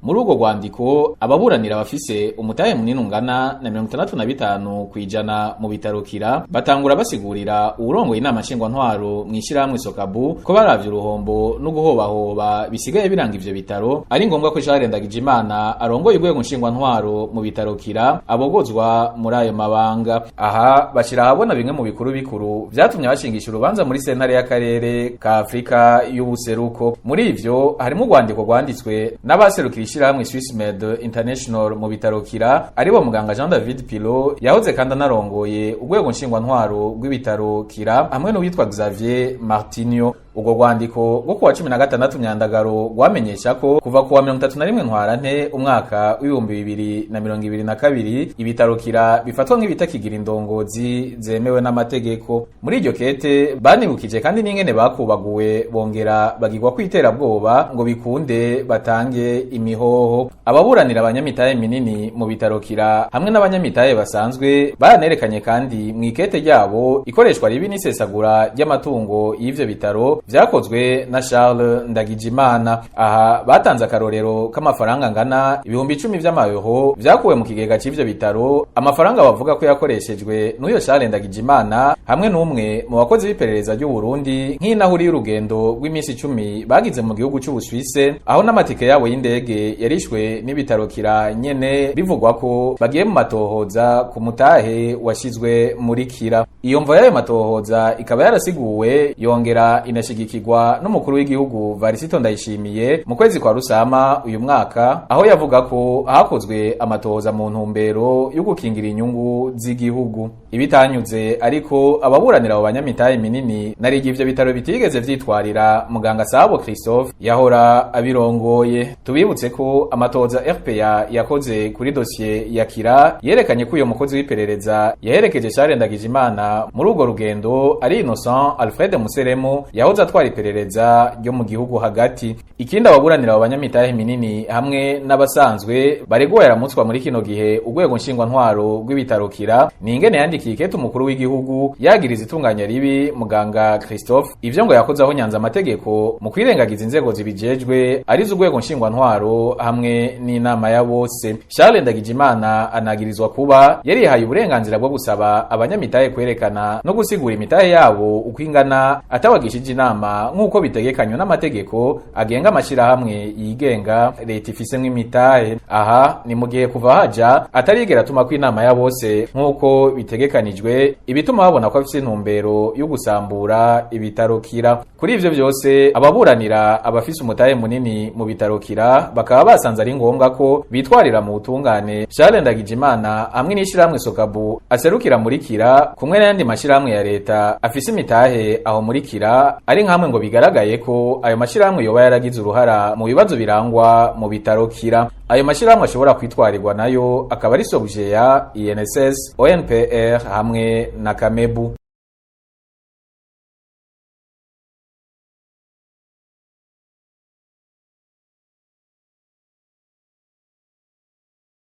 Muri urwo rwandiko, ababuranira bafise umutahe munini ungana na 65% mu bitaro Kira batangura basigurira uwurongoye inama nshingwantwaro mw'ishirahamwe Sokabu ko baravye uruhombo no guhobahoba bisigaye biranga ivyo bitaro, ari ngombwa ko Charles Ndagijimana arongoye urwego nshingwantwaro mu bitaro Kira abogozwa muri ayo mabanga. Aha bashira ahabona bimwe mu bikuru bikuru vyatumye bashingisha urubanza muri sentare y'akarere ka Afrika y'ubuseruko. Muri ivyo harimo urwandiko rwanditswe n'abaserukira ishirahamwe Swissmed International mu bitaro Kira, aribo muganga Jean David Pilo yahoze kandi anarongoye urwego nshingwantwaro rw'ibitaro Kira, hamwe n'uwitwa Xavier Martinho. Urwo rwandiko rwo kuwa 16 Myandagaro rwamenyesha ko kuva kuwa 31 Ntwarante umwaka w'2022 ibitaro Kira bifatwa nk'ibitakigira indongozi zemewe n'amategeko. Muri iryo kete banibukije kandi n'ingene bakubaguwe, bongera bagirwa kwiterabwoba ngo bikunde batange imihoho. Ababuranira abanyamitahe minini mu bitaro Kira hamwe n'abanyamitahe basanzwe baranerekanye kandi mu ikete ryabo ikoreshwa ribi n'isesagura ry'amatungo y'ivyo bitaro vyakozwe na Charles Ndagijimana. Aha batanze akarorero k'amafaranga angana 10,000 vy'amayero vyakuwe mu kigega c'ivyo bitaro, amafaranga bavuga ko yakoreshejwe n'uyo Charles Ndagijimana hamwe n'umwe mu bakozi b'iperereza ry'u Burundi nk'inahuri y'urugendo rw'iminsi 10 bagize mu gihugu c'Ubusuwise, aho n'amatike yabo y'indege yarishwe n'ibitaro Kira nyene, bivugwa ko bagiye mu matohoza ku mutahe washizwe muri Kira. Iyo mvo y'ayo matohoza ikaba yarasiguwe yongera inashigikirwa n'umukuru w'igihugu Varisito Ndayishimiye mu kwezi kwa Rusama uyu mwaka, aho yavuga ko hakozwe amatohoza mu ntumbero yo gukingira inyungu z'igihugu. Ibitanyuze ariko ababuranira abo banyamitahe minini narigi ivyo bitaro bitigeze vyitwarira muganga Sabo Christophe yahora abirongoye. Tubibutse ko amatohoza RPA yakoze kuri dosiye ya Kira yerekanye ko uyo mukozi w'iperereza yaherekeje Charles Ndagijimana muri urwo rugendo ari Innocent Alfred Museremu yahoze atwara iperereza ryo mu gihugu hagati. Ikindi ababuranira abo banyamitahe minini hamwe n'abasanzwe bareguwe yaramutswa muri kino gihe urwego nshingwantwaro rw'ibitaro Kira ni ingene yandikiye ikete umukuru w'igihugu yagiriza itunganya ribi muganga Christophe, ivyo ngo yakoze aho nyanza amategeko mu kwirengagiza inzego zibijejwe, arizo urwego nshingwantwaro hamwe n'inama ya bose. Charles Ndagijimana anagirizwa kuba yarihaye uburenganzira bwo gusaba abanyamitahe kwerekana no gusigura imitahe yabo uko ingana atawagishije inama, nk'uko bitegekanywa n'amategeko agenga amashirahamwe yigenga leta ifisemwo imitahe. Aha ni mu gihe kuva haja atarigera atuma ko inama ya bose nk'uko bitegekanijwe, ibituma babona ko afise intumbero yo gusambura ibitaro Kira. Kuri ivyo vyose, ababuranira abafise umutahe munini mu bitaro Kira bakaba basanze ari ngombwa ko bitwarira mu butungane Charles Ndagijimana hamwe n'ishirahamwe Sokabu aserukira muri Kira, kumwe n'ayandi mashirahamwe ya leta afise imitahe aho muri Kira, ari nkamwe ngo bigaragaye ko ayo mashirahamwe yoba yaragize uruhara mu bibazo birangwa mu bitaro Kira. Ayo mashirahamwe ashobora kwitwarirwa nayo akaba ari Sobjeya, INSS, ONPR hamwe na Kamebu.